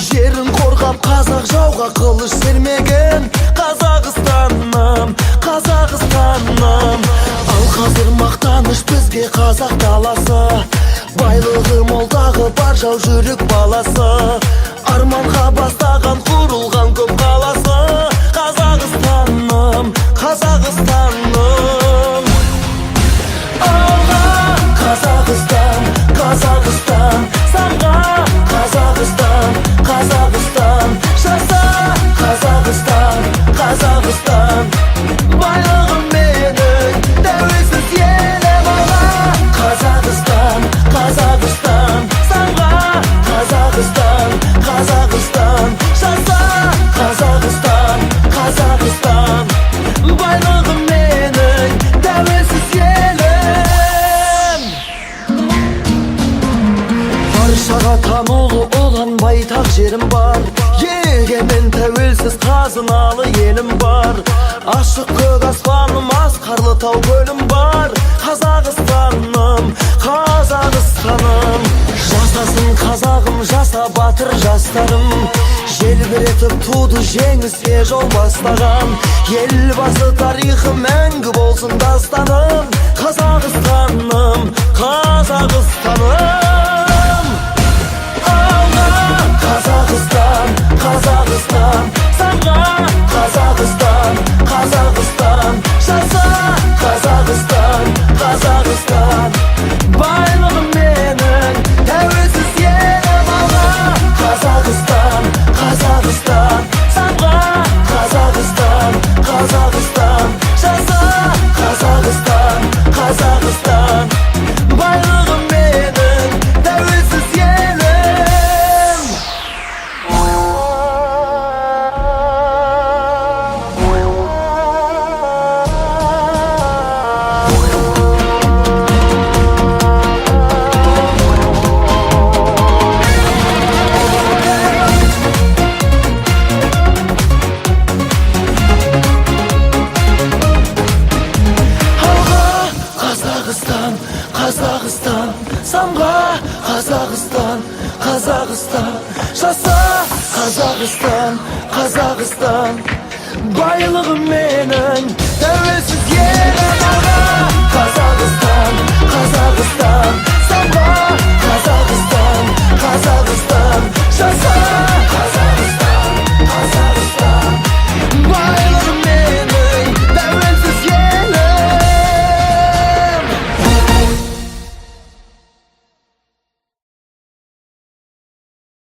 Жерін қорғап қазақ жауға қылыш сермеген. Қазақстаным, Қазақстаным. Ал қазір мақтаныш бізге қазақ даласы. Байлығы мол, тағы бар жау жүрек баласы. Арманға бастаған құрылған көп қаласы. Қазақстаным, Қазақстаным. Алға, Қазақстан, Қазақстан, самға! Қазақстан, Қазақстан, жаса! Қазақстан, Қазақстан, байлығым менің, тәуелсіз елім! Алға, Қазақстан, Қазақстан, самға! Қазақстан, Қазақстан, жаса! Қазақстан, Қазақстан, байлығым менің, тәуелсіз елім! Баршаға танулы ұлан байтақ жерім бар, егемен, тәуелсіз, қазыналы елім бар. Ашық көк аспаным, асқарлы тау көлім бар. Қазақстаным, Қазақстаным. Жасасын қазағым, жаса, батыр жастарым! Желбіретіп туды жеңіске жол бастаған. Елбасы тарихы мәңгі болсын дастаным. Қазақстаным, Қазақстаным. Алға, Қазақстан, Қазақстан, самға! Қазақстан, Қазақстан, жаса! Қазақстан, Қазақстан, байлығым менің, тәуелсіз елім! Алға, Қазақстан, Қазақстан, самға! Қазақстан, Қазақстан, жаса! Қазақстан, Қазақстан, байлығым менің, тәуелсіз елім! Алға, Қазақстан, Қазақстан, самға! Қазақстан, Қазақстан, жаса! Қазақстан, Қазақстан, байлығым менің, тәуелсіз.